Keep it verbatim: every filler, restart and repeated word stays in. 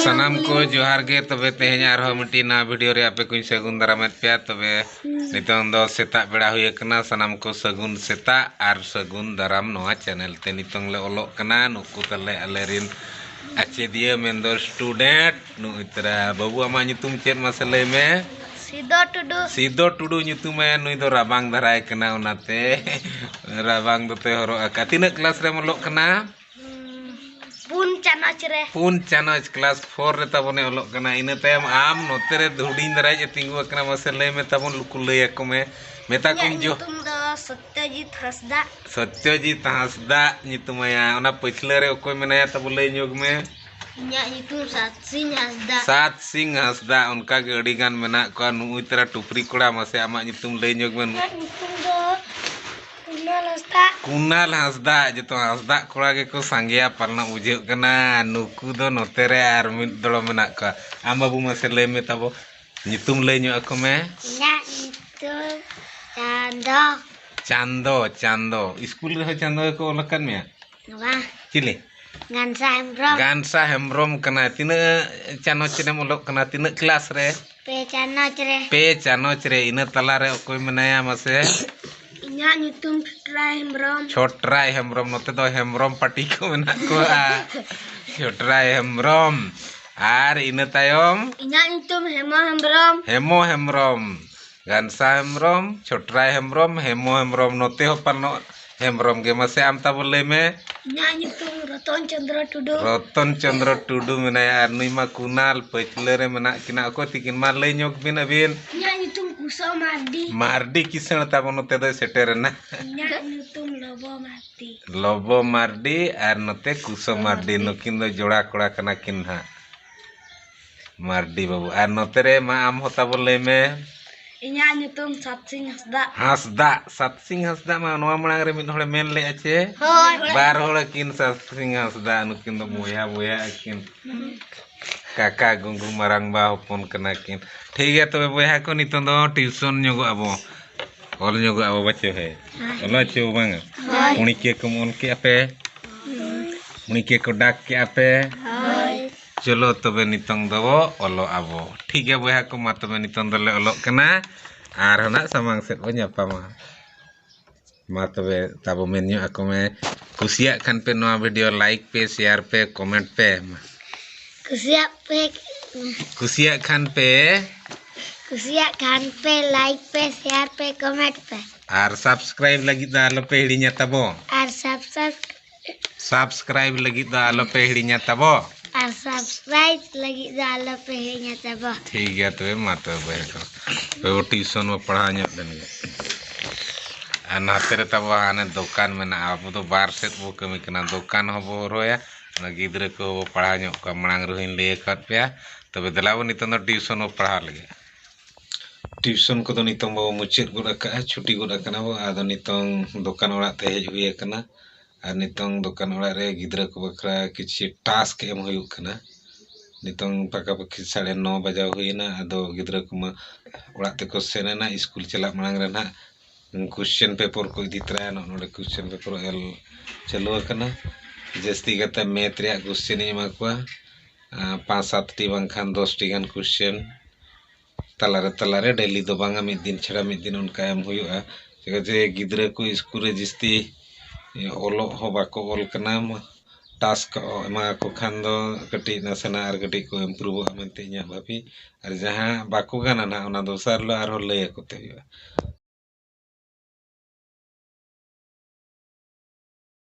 ᱥᱟᱱᱟᱢ ᱠᱚ ᱡᱚᱦᱟᱨ ᱜᱮ᱾ ᱛᱚᱵᱮ ᱛᱮᱦᱮᱧ ᱟᱨᱦᱚᱸ ᱢᱤᱫᱴᱤᱡ ᱱᱟᱣᱟ ᱵᱷᱤᱰᱤᱭᱳ ᱨᱮ ᱟᱯᱮ ᱠᱚᱧ ᱥᱟᱹᱜᱩᱱ ᱫᱟᱨᱟᱢᱮᱫ ᱯᱮᱭᱟ᱾ ᱛᱚᱵᱮ ᱱᱤᱛᱚᱝ ᱫᱚ ᱥᱮᱛᱟᱜ ᱵᱮᱲᱟ ᱦᱩᱭ ᱟᱠᱟᱱᱟ᱾ ᱥᱟᱱᱟᱢ ᱠᱚ ᱥᱟᱹᱜᱩᱱ ᱥᱮᱛᱟᱜ ᱟᱨ ᱥᱟᱹᱜᱩᱱ ᱫᱟᱨᱟᱢ ᱱᱚᱣᱟ ᱪᱮᱱᱮᱞ ᱛᱮ᱾ ᱱᱤᱛᱚᱝ ᱞᱮ ᱚᱞᱚᱜ ᱠᱟᱱᱟ᱾ ᱱᱩᱠᱩ ᱛᱟᱞᱮ ᱟᱞᱮᱨᱮᱱ ᱟᱪᱮᱫᱤᱭᱟᱹ, ᱢᱮᱱᱫᱚ ᱥᱴᱩᱰᱮᱱᱴ᱾ ᱱᱩᱜᱼᱩᱭ ᱛᱟᱨᱟ ᱵᱟᱹᱵᱩ, ᱟᱢᱟᱜ ᱧᱩᱛᱩᱢ ᱪᱮᱫ ᱢᱟᱥᱮ ᱞᱟᱹᱭ ᱢᱮ? ᱥᱤᱫᱚ ᱴᱩᱰᱩ᱾ ᱥᱤᱫᱚ ᱴᱩᱰᱩ ᱧᱩᱛᱩᱢ ᱟᱭᱟ᱾ ᱱᱩᱭ ᱫᱚ ᱨᱟᱵᱟᱝ ᱫᱷᱟᱨᱟᱭ ᱠᱟᱱᱟ, ᱚᱱᱟᱛᱮ ᱨᱟᱵᱟᱝ ᱫᱚᱛᱚᱭ ᱦᱚᱨᱚᱜ ᱟᱠᱟᱫ᱾ ᱛᱤᱱᱟᱹᱜ ᱠᱞᱟᱥ ᱨᱮᱢ ᱚᱞᱚᱜ ᱠᱟᱱᱟ? ᱯᱩᱱ ᱪᱟᱱᱟᱪ ᱨᱮ᱾ ᱯᱩᱱ ᱪᱟᱱᱟᱪ, ᱠᱞᱟᱥ ᱯᱷᱳᱨ ᱨᱮ ᱛᱟᱵᱚᱱᱮ ᱚᱞᱚᱜ ᱠᱟᱱᱟ᱾ ᱤᱱᱟᱹ ᱛᱟᱭᱚᱢ ᱟᱢ ᱱᱚᱛᱮ ᱨᱮ ᱦᱩᱰᱤᱧ ᱫᱷᱟᱨᱟᱭ ᱛᱤᱸᱜᱩ ᱟᱠᱟᱱᱟ᱾ ᱢᱟᱥᱮ ᱞᱟᱹᱭ ᱢᱮ ᱛᱟᱵᱚᱱ, ᱞᱩᱠᱩ ᱞᱟᱹᱭ ᱟᱠᱚ ᱢᱮ, ᱢᱮᱛᱟ ᱤᱧᱟᱹᱜ ᱠᱚᱢ ᱡᱚ- ᱧᱩᱛᱩᱢ ᱫᱚ ᱥᱚᱛᱭᱚᱡᱤᱛ ᱦᱟᱸᱥᱫᱟ᱾ ᱥᱚᱛᱭᱚᱡᱤᱛ ᱦᱟᱸᱥᱫᱟ ᱧᱩᱛᱩᱢ ᱟᱭᱟ᱾ ᱚᱱᱟ ᱯᱟᱹᱪᱷᱞᱟᱹ ᱨᱮ ᱚᱠᱚᱭ ᱢᱮᱱᱟᱭᱟ ᱛᱟᱵᱚ, ᱞᱟᱹᱭ ᱧᱚᱜᱽ ᱢᱮ᱾ ᱤᱧᱟᱹᱜ ᱧᱩᱛᱩᱢ ᱥᱟᱛ ᱥᱤᱝ ᱦᱟᱸᱥᱫᱟ᱾ ᱥᱟᱛ ᱥᱤᱝ ᱦᱟᱸᱥᱫᱟ᱾ ᱚᱱᱠᱟ ᱜᱮ ᱟᱹᱰᱤ ᱜᱟᱱ ᱢᱮᱱᱟᱜ ᱠᱚᱣᱟ᱾ ᱱᱩᱜᱼᱩᱭ ᱛᱟᱨᱟ ᱴᱩᱯᱨᱤ ᱠᱚᱲᱟ, ᱢᱟᱥᱮ ᱟᱢᱟᱜ ᱧᱩᱛᱩᱢ ᱞᱟᱹᱭ ᱧᱚᱜᱽ ᱢᱮ᱾ ᱤᱧᱟᱹᱜ ᱧᱩᱛᱩᱢ ᱫᱚ ᱠᱩᱱᱟᱞ ᱦᱟᱸᱥᱫᱟ᱾ ᱠᱩᱱᱟᱞ ᱦᱟᱸᱥᱫᱟ᱾ ᱡᱚᱛᱚ ᱦᱟᱸᱥᱫᱟ ᱠᱚᱲᱟ ᱜᱮᱠᱚ ᱥᱟᱸᱜᱮᱭᱟ ᱯᱟᱞᱮᱱ ᱵᱩᱡᱷᱟᱹᱜ ᱠᱟᱱᱟ᱾ ᱱᱩᱠᱩ ᱫᱚ ᱱᱚᱛᱮ ᱨᱮ ᱟᱨ ᱢᱤᱫ ᱫᱚᱲᱚ ᱢᱮᱱᱟᱜ ᱠᱚᱣᱟ᱾ ᱟᱢ ᱵᱟᱹᱵᱩ, ᱢᱟᱥᱮ ᱞᱟᱹᱭ ᱢᱮ ᱛᱟᱵᱚ, ᱧᱩᱛᱩᱢ ᱞᱟᱹᱭ ᱧᱚᱜ ᱟᱠᱚ ᱢᱮ᱾ ᱤᱧᱟᱹᱜ ᱧᱩᱛᱩᱢ ᱪᱟᱸᱫᱚ᱾ ᱪᱟᱸᱫᱚ, ᱪᱟᱸᱫᱚ᱾ ᱤᱥᱠᱩᱞ ᱨᱮᱦᱚᱸ ᱪᱟᱸᱫᱚ ᱜᱮᱠᱚ ᱚᱞ ᱟᱠᱟᱫ ᱢᱮᱭᱟ? ᱵᱟᱝ᱾ ᱪᱤᱞᱤ? ᱜᱟᱱᱥᱟ ᱦᱮᱢᱵᱨᱚᱢ᱾ ᱜᱟᱱᱥᱟ ᱦᱮᱢᱵᱨᱚᱢ ᱠᱟᱱᱟᱭ᱾ ᱛᱤᱱᱟᱹᱜ ᱪᱟᱱᱟᱪ ᱨᱮᱢ ᱚᱞᱚᱜ ᱠᱟᱱᱟ? ᱛᱤᱱᱟᱹᱜ ᱠᱞᱟᱥ ᱨᱮ? ᱯᱮ ᱪᱟᱱᱟᱪ ᱨᱮ᱾ ᱯᱮ ᱪᱟᱱᱟᱪ ᱨᱮ᱾ ᱤᱱᱟᱹ ᱛᱟᱞᱟᱨᱮ ᱚᱠᱚᱭ ᱢᱮᱱᱟᱭᱟ ᱢᱟᱥᱮ? ᱤᱧᱟᱹᱜ ᱧᱩᱛᱩᱢ ᱪᱷᱚᱴᱨᱟᱭ ᱦᱮᱢᱵᱨᱚᱢ᱾ ᱪᱷᱚᱴᱨᱟᱭ ᱦᱮᱢᱵᱨᱚᱢ᱾ ᱱᱚᱛᱮ ᱫᱚ ᱦᱮᱢᱵᱨᱚᱢ ᱯᱟᱹᱴᱤ ᱠᱚ ᱢᱮᱱᱟᱜ ᱠᱚᱣᱟ᱾ ᱪᱷᱚᱴᱨᱟᱭ ᱦᱮᱢᱵᱨᱚᱢ᱾ ᱟᱨ ᱤᱱᱟᱹ ᱛᱟᱭᱚᱢ? ᱤᱧᱟᱹᱜ ᱧᱩᱛᱩᱢ ᱦᱮᱢᱚ ᱦᱮᱢᱵᱨᱚᱢ᱾ ᱦᱮᱢᱚ ᱦᱮᱢᱵᱨᱚᱢ, ᱜᱟᱱᱥᱟ ᱦᱮᱢᱵᱨᱚᱢ, ᱪᱷᱚᱴᱨᱟᱭ ᱦᱮᱢᱵᱨᱚᱢ, ᱦᱮᱢᱚ ᱦᱮᱢᱵᱨᱚᱢ᱾ ᱱᱚᱛᱮ ᱦᱚᱸ ᱯᱟᱞᱮᱱ ᱦᱮᱢᱵᱨᱚᱢ ᱜᱮ᱾ ᱢᱟᱥᱮ ᱟᱢ ᱛᱟᱵᱚ ᱞᱟᱹᱭ ᱢᱮ᱾ ᱤᱧᱟᱹᱜ ᱧᱩᱛᱩᱢ ᱨᱚᱛᱚᱱ ᱪᱚᱸᱫᱽᱨᱚ ᱴᱩᱰᱩ᱾ ᱨᱚᱛᱚᱱ ᱪᱚᱸᱫᱽᱨᱚ ᱴᱩᱰᱩ ᱢᱮᱱᱟᱭᱟ, ᱟᱨ ᱱᱩᱭ ᱢᱟ ᱠᱩᱱᱟᱞ ᱯᱟᱹᱪᱷᱞᱟᱹ ᱨᱮ ᱢᱮᱱᱟᱜ ᱠᱤᱱᱟ᱾ ᱚᱠᱚᱭ ᱛᱤᱠᱤᱱ? ᱢᱟ ᱞᱟᱹᱭ ᱧᱚᱜ ᱵᱤᱱ ᱟᱹᱵᱤᱱ᱾ ᱤᱧᱟᱹᱜ ᱧᱩᱛᱩᱢ ᱠᱩᱥᱚ ᱢᱟᱨᱰᱤ᱾ ᱢᱟᱨᱰᱤ ᱠᱤᱥᱟᱹᱬ ᱛᱟᱵᱚ ᱱᱚᱛᱮ ᱫᱚᱭ ᱥᱮᱴᱮᱨ ᱮᱱᱟ᱾ ᱤᱧᱟᱹᱜ ᱧᱩᱛᱩᱢ ᱞᱚᱵᱚ ᱢᱟᱨᱰᱤ᱾ ᱞᱚᱵᱚ ᱢᱟᱨᱰᱤ ᱟᱨ ᱱᱚᱛᱮ ᱠᱩᱥᱚ ᱢᱟᱨᱰᱤ, ᱱᱩᱠᱤᱱ ᱫᱚ ᱡᱚᱲᱟ ᱠᱚᱲᱟ ᱠᱟᱱᱟ ᱠᱤᱱ ᱱᱟᱦᱟᱜ᱾ ᱢᱟᱨᱰᱤ ᱵᱟᱹᱵᱩ᱾ ᱟᱨ ᱱᱚᱛᱮ ᱨᱮ ᱢᱟ ᱟᱢ ᱦᱚᱸ ᱛᱟᱵᱚ ᱞᱟᱹᱭ ᱢᱮ᱾ ᱤᱧᱟᱹᱜ ᱧᱩᱛᱩᱢ ᱥᱟᱛᱥᱤᱝ ᱦᱟᱸᱥᱫᱟ᱾ ᱦᱟᱸᱥᱫᱟ, ᱥᱟᱛᱥᱤᱝ ᱦᱟᱸᱥᱫᱟ ᱢᱟ ᱱᱚᱣᱟ ᱢᱟᱲᱟᱝ ᱨᱮ ᱢᱤᱫ ᱦᱚᱲᱮ ᱢᱮᱱ ᱞᱮᱫᱼᱟ ᱪᱮ? ᱦᱳᱭ᱾ ᱵᱟᱨ ᱦᱚᱲ ᱟᱹᱠᱤᱱ ᱥᱟᱛᱥᱤᱝ ᱦᱟᱸᱥᱫᱟ, ᱱᱩᱠᱤᱱ ᱫᱚ ᱵᱚᱭᱦᱟ ᱵᱚᱭᱦᱟ ᱟᱹᱠᱤᱱ᱾ ᱠᱟᱠᱟ ᱜᱩᱝᱜᱩ ᱢᱟᱨᱟᱝᱵᱟ ᱦᱚᱯᱚᱱ ᱠᱟᱱᱟ ᱠᱤᱱ᱾ ᱴᱷᱤᱠ ᱜᱮᱭᱟ, ᱛᱚᱵᱮ ᱵᱚᱭᱦᱟ ᱠᱚ, ᱱᱤᱛᱚᱝ ᱫᱚ ᱴᱤᱭᱩᱥᱚᱱ ᱧᱚᱜᱚᱜ ᱟᱵᱚ, ᱚᱞ ᱧᱚᱜᱚᱜ ᱟᱵᱚ, ᱵᱟᱪᱚ ᱦᱮ? ᱚᱞ ᱦᱚᱪᱚ ᱵᱟᱝ? ᱦᱳᱭ᱾ ᱩᱬᱤᱠᱤᱭᱟᱹ ᱠᱚᱢ ᱚᱞ ᱠᱮᱜᱼᱟ ᱯᱮ? ᱦᱳᱭ᱾ ᱩᱬᱤᱠᱤᱭᱟᱹ ᱠᱚ ᱰᱟᱠ ᱠᱮᱜᱼᱟ ᱯᱮ? ᱦᱳᱭ᱾ ᱪᱚᱞᱚ ᱛᱚᱵᱮ ᱱᱤᱛᱚᱝ ᱫᱚᱵᱚ ᱚᱞᱚᱜ ᱟᱵᱚ᱾ ᱴᱷᱤᱠ ᱜᱮᱭᱟ ᱵᱚᱭᱦᱟ ᱠᱚ, ᱢᱟ ᱛᱚᱵᱮ ᱱᱤᱛᱚᱝ ᱫᱚᱞᱮ ᱚᱞᱚᱜ ᱠᱟᱱᱟ, ᱟᱨᱦᱚᱸ ᱱᱟᱜ ᱥᱟᱢᱟᱝ ᱥᱮᱫ ᱵᱚ ᱧᱟᱯᱟᱢᱟ᱾ ᱢᱟ ᱛᱚᱵᱮ ᱛᱟᱵᱚ ᱢᱮᱱ ᱧᱚᱜ ᱟᱠᱚ ᱢᱮ, ᱠᱩᱥᱤᱭᱟᱜ ᱠᱷᱟᱱ ᱯᱮ ᱱᱚᱣᱟ video like ᱯᱮ, share ᱯᱮ, comment ᱯᱮ᱾ ᱢᱟ᱾ ᱠᱩᱥᱤᱭᱟᱜ ᱯᱮ᱾ ᱠᱩᱥᱤᱭᱟᱜ ᱠᱷᱟᱱ ᱯᱮ᱾ ᱠᱩᱥᱤᱭᱟᱜ ᱠᱷᱟᱱ ᱯᱮ like ᱯᱮ, share ᱯᱮ, comment ᱯᱮ᱾ ᱟᱨ subscribe ᱞᱟᱹᱜᱤᱫ ᱫᱚ ᱟᱞᱚ ᱯᱮ ᱦᱤᱲᱤᱧᱟ ᱛᱟᱵᱚ᱾ ᱟᱨ subscribe subscribe ᱞᱟᱹᱜᱤᱫ ᱫᱚ ᱟᱞᱚ ᱯᱮ ᱦᱤᱲᱤᱧᱟ ᱛᱟᱵᱚ᱾ ᱟᱨ subscribe ᱞᱟᱹᱜᱤᱫ ᱫᱚ ᱟᱞᱚ ᱯᱮ ᱦᱤᱲᱤᱧᱟ ᱛᱟᱵᱚ᱾ ᱴᱷᱤᱠ ᱜᱮᱭᱟ ᱛᱚᱵᱮ, ᱢᱟ ᱛᱚᱵᱮ ᱵᱚᱭᱦᱟ ᱠᱚ, ᱛᱚᱵᱮ tuition ᱵᱚ ᱯᱟᱲᱦᱟᱣ ᱧᱚᱜ ᱞᱮᱱ ᱜᱮ᱾ ᱟᱨ ᱱᱟᱛᱮ ᱨᱮ ᱛᱟᱵᱚ ᱦᱟᱱᱮ ᱫᱚᱠᱟᱱ ᱢᱮᱱᱟᱜᱼᱟ, ᱟᱵᱚ ᱫᱚ ᱵᱟᱨ ᱥᱮᱫ ᱵᱚ ᱠᱟᱹᱢᱤ ᱠᱟᱱᱟ, ᱫᱚᱠᱟᱱ ᱦᱚᱸᱵᱚ ᱦᱚᱨᱦᱚᱭᱟ, ᱚᱱᱟ ᱜᱤᱫᱽᱨᱟᱹ ᱠᱚᱦᱚᱸ ᱵᱚ ᱯᱟᱲᱦᱟᱣ ᱧᱚᱜ ᱠᱚᱣᱟ᱾ ᱢᱟᱲᱟᱝ ᱨᱮᱦᱚᱸᱧ ᱞᱟᱹᱭ ᱟᱠᱟᱫ ᱯᱮᱭᱟ, ᱛᱚᱵᱮ ᱫᱮᱞᱟ ᱵᱚ ᱱᱤᱛᱚᱝ ᱫᱚ tuition ᱵᱚ ᱯᱟᱲᱦᱟᱣ ᱞᱟᱹᱜᱤᱫ᱾ Tuition ᱠᱚᱫᱚ ᱱᱤᱛᱚᱝ ᱵᱚ ᱢᱩᱪᱟᱹᱫ ᱜᱚᱫ ᱟᱠᱟᱫᱼᱟ, ᱪᱷᱩᱴᱤ ᱜᱚᱫ ᱟᱠᱟᱱᱟ ᱵᱚ᱾ ᱟᱫᱚ ᱱᱤᱛᱚᱝ ᱫᱚᱠᱟᱱ ᱚᱲᱟᱜ ᱛᱮ ᱦᱮᱡ ᱦᱩᱭ ᱟᱠᱟᱱᱟ᱾ ᱟᱨ ᱱᱤᱛᱚᱝ ᱫᱚᱠᱟᱱ ᱚᱲᱟᱜ ᱨᱮ ᱜᱤᱫᱽᱨᱟᱹ ᱠᱚ ᱵᱟᱠᱷᱨᱟ ᱠᱤᱪᱷᱤ task ᱮᱢ ᱦᱩᱭᱩᱜ ᱠᱟᱱᱟ᱾ ᱱᱤᱛᱚᱝ ᱯᱟᱠᱟ ᱯᱟᱠᱤ ᱥᱟᱲᱮ ᱱᱚ ᱵᱟᱡᱟᱣ ᱦᱩᱭᱮᱱᱟ᱾ ᱟᱫᱚ ᱜᱤᱫᱽᱨᱟᱹ ᱠᱚᱢᱟ ᱚᱲᱟᱜ ᱛᱮᱠᱚ ᱥᱮᱱ ᱮᱱᱟ᱾ ᱥᱠᱩᱞ ᱪᱟᱞᱟᱜ ᱢᱟᱲᱟᱝ ᱨᱮ ᱱᱟᱦᱟᱜ question paper ᱠᱚ ᱤᱫᱤ ᱛᱚᱨᱟᱭᱟ᱾ ᱱᱚᱜᱼᱚ ᱱᱚᱰᱮ question paper ᱚᱞ ᱪᱟᱹᱞᱩ ᱟᱠᱟᱱᱟ᱾ ᱡᱟᱹᱥᱛᱤ ᱠᱟᱛᱮ math ᱨᱮᱭᱟᱜ question ᱤᱧ ᱮᱢᱟ ᱠᱚᱣᱟ᱾ ᱟᱸ, ᱯᱟᱸᱪ ᱥᱟᱛ ᱴᱤ ᱵᱟᱝᱠᱷᱟᱱ ᱫᱚᱥ ᱴᱤ ᱜᱟᱱ question᱾ ᱛᱟᱞᱟᱨᱮ ᱛᱟᱞᱟᱨᱮ daily ᱫᱚ ᱵᱟᱝᱟ, ᱢᱤᱫ ᱫᱤᱱ ᱪᱷᱟᱲᱟ ᱢᱤᱫ ᱫᱤᱱ ᱚᱱᱠᱟ ᱮᱢ ᱦᱩᱭᱩᱜᱼᱟ᱾ ᱪᱮᱫᱟᱜ ᱡᱮ ᱜᱤᱫᱽᱨᱟᱹ ᱠᱚ ᱥᱠᱩᱞ ᱨᱮ ᱡᱟᱹᱥᱛᱤ ᱚᱞᱚᱜ ᱦᱚᱸ ᱵᱟᱠᱚ ᱚᱞ ᱠᱟᱱᱟ᱾ Task ᱠᱚ ᱮᱢᱟ ᱠᱚ ᱠᱷᱟᱱ ᱫᱚ ᱠᱟᱹᱴᱤᱡ ᱱᱟᱥᱮᱱᱟᱜ ᱟᱨ ᱠᱟᱹᱴᱤᱡ ᱠᱚ improveᱚᱜᱼᱟ ᱢᱮᱱᱛᱮ ᱤᱧᱟᱹᱜ ᱵᱷᱟᱹᱵᱤ᱾ ᱟᱨ ᱡᱟᱦᱟᱸ ᱵᱟᱠᱚ ᱜᱟᱱᱟ ᱱᱟᱦᱟᱜ, ᱚᱱᱟ ᱫᱚᱥᱟᱨ ᱦᱤᱞᱳᱜ ᱟᱨᱦᱚᱸ ᱞᱟᱹᱭ ᱟᱠᱚ ᱛᱮ ᱦᱩᱭᱩᱜᱼᱟ᱾